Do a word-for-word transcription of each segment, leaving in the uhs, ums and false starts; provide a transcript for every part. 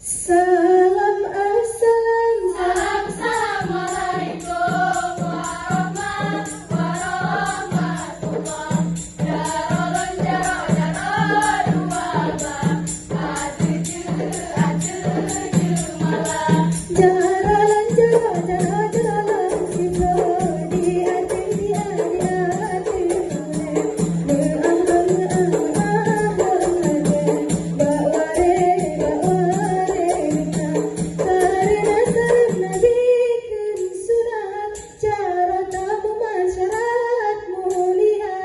Salam, assalam, salam, assalamualaikum warahmatullahi wabarakatuh. Jaroe lôn, jaroe, jaroe dua bah, ateueh jeuet, ateueh jeuet malam. Jaroe lôn, jaroe, jaroe, jaroe lôn, siploh di ateueh, di ateueh, di ateueh. Meu'ah, meu'ah, meu'ah lôn lagèe bak wareh, bak wareh bintang. Kareuna saleuem Nabi kheun surat, cara tamu masyarakat mulia.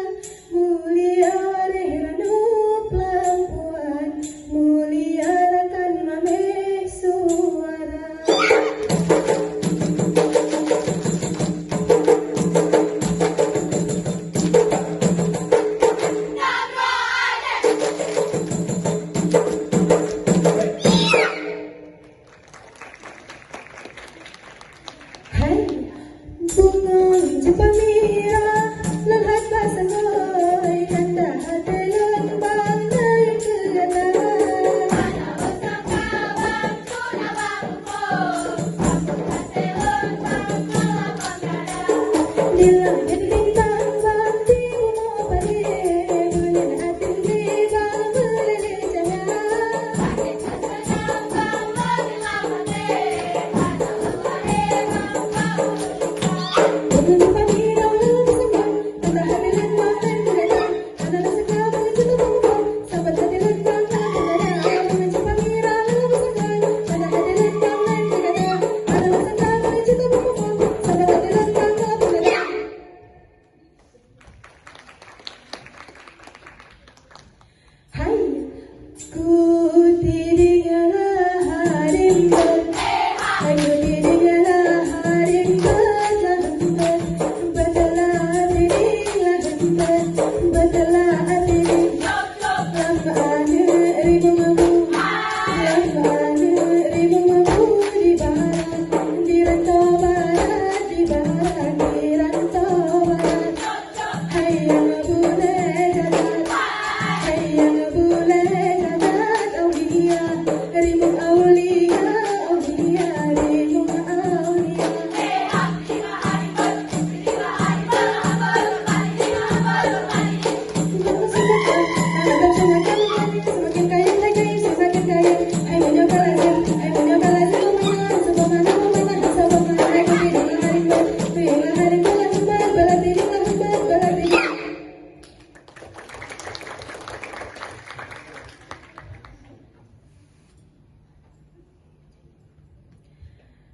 Mulia wareh ranup lampuan, mulia rakan mamèh suara. Hai, bungong ceumpamirah, leuhat bak sangôi, tanda até lôn bang nai keu gata. Di langét bintang bang di bumoe padé, buleuen ateueh bang meuleulet cahya. Hai, ku tiding lam hareum beuet, hai, ku tiding lam hareum beuet, lam beuet, beuteulah tiding lam beuet, beuteulah tiding lam aneuk rimueng bu, lam aneuk rimueng bu di barat, di rantau barat, di barat, di rantau barat. Hai nyang bulèe catat, hai nyang bulèe catat aulia, rimueng aulia, aulia, rimueng aulia.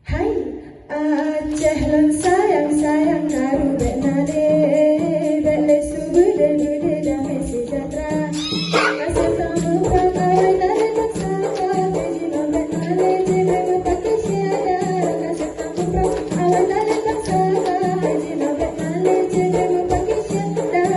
Hai, Aceh lôn sayang-sayang, karu bèk na lé, bèk lé su beudé-beudé, damé seujahtera. Ka seuta muprang awai talét bansa, ka jinoe bèk na lé, jinoe meupaké syedara. Ka seuta muprang awai talét bansa, ka jinoe bèk na lé, jinoe meupaké syedara.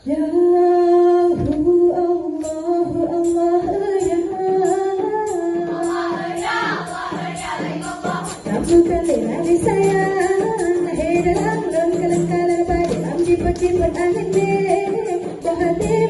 Ya Allahu, Allahu, Allah, ya Allah. Kamu kan lagi sayang, lahir dalam lon kelengkalan badan, am jipet-jipet angin deh. Buah hati